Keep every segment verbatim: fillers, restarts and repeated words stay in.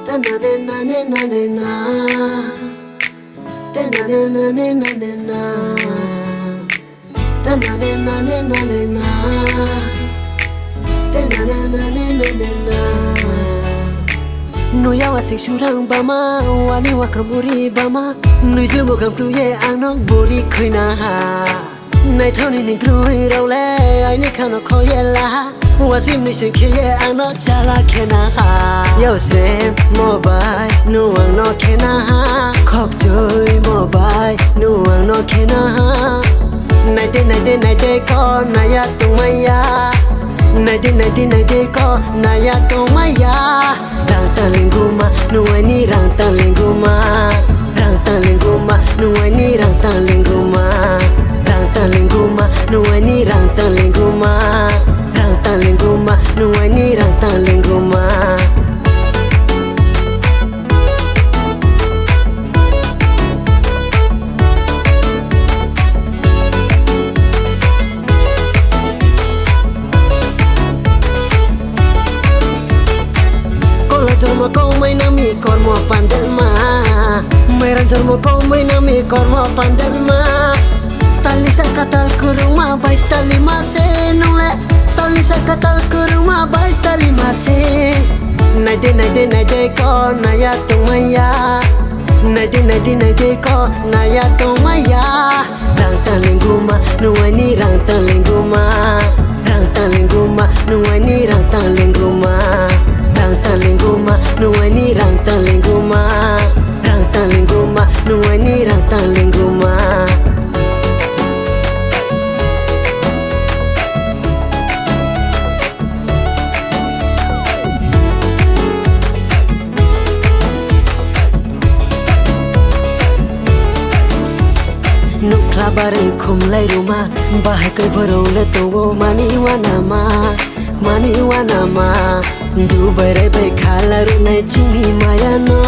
Te nane nane nane na. Te nane nane nane na. Te nane nane nane na. Te nane nane nane na. Nung ya wa sing surang bama, wa ni wa krom uri bama. Nung jilmo kam tu ye ang no bori khui na ha. Naithao ni ni kroi rao le, aini khano kho ye la ha. Wa sim ni sing khe ye ang no chala khe na ha. Yao srem mo bai, nung ang no khe na ha. Khokchoi mo bai, nung ang no khe na ha. Nai de, nai de, nai de ko, nai ya tongmai ya. Nai de, nai de, nai de ko, nai ya tongmai ya. Rang tang lenguma, nung aini rang tang lenguma. Rang tang lenguma, nung aini rang tang lenguma. Rang tang lenguma, nung aini rang tang lenguma. Rang tang lenguma, nung aini rang tang lenguma. Kola jormo kau mai nang mi kormo pandelma. Mairan jormo kau mai nang mi kormo pandelma. Talisa katal kurungma bai stalima se nung le. Talisa katal kurungma bai stalima se. Nai de, nai de, nai de ko, nai ya tongmai ya. Nai de, nai de, nai de ko, nai ya tongmai ya. Rang tang lenguma, nung aini rang tang lenguma. Rang tang lenguma, nung aini rang tang lenguma. Rang tang lenguma, nung aini rang tang lenguma. Rang tang lenguma, nung aini rang tang lenguma. Nukhla baroi khumlai ruma, bahai koi borok le tong ou mani uanama, mani uanama. Dubai rai bai khala ruhnai chini maya no,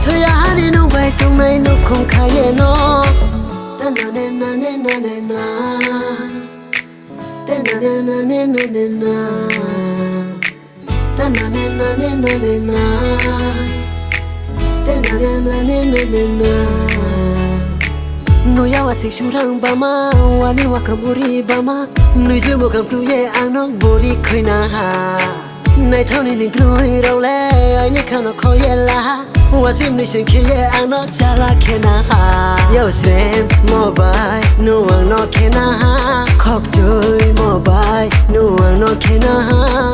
thoiya hari nung bai tongnai nukhung kha ye no. Te nane nane nane na. Te nane nane nane na. Te nane nane nane na. Te nane nane nane na. Nung ya wa sing surang bama, wa ni wa krom uri bama. Nung jilmo kam tu ye ang no bori khui na ha. Naithao ni ni kroi rao le, aini khano kho ye la ha. Wa sim ni sing khe ye ang no chala khe na ha. Yao srem mo bai, nung ang no khe na ha. Khokchoi mo bai, nung ang no khe na ha.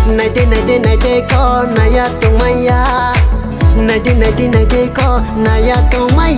Nai de, nai de, nai de ko, nai ya tongmai ya. Nai de, nai de, nai de ko, nai ya tongmai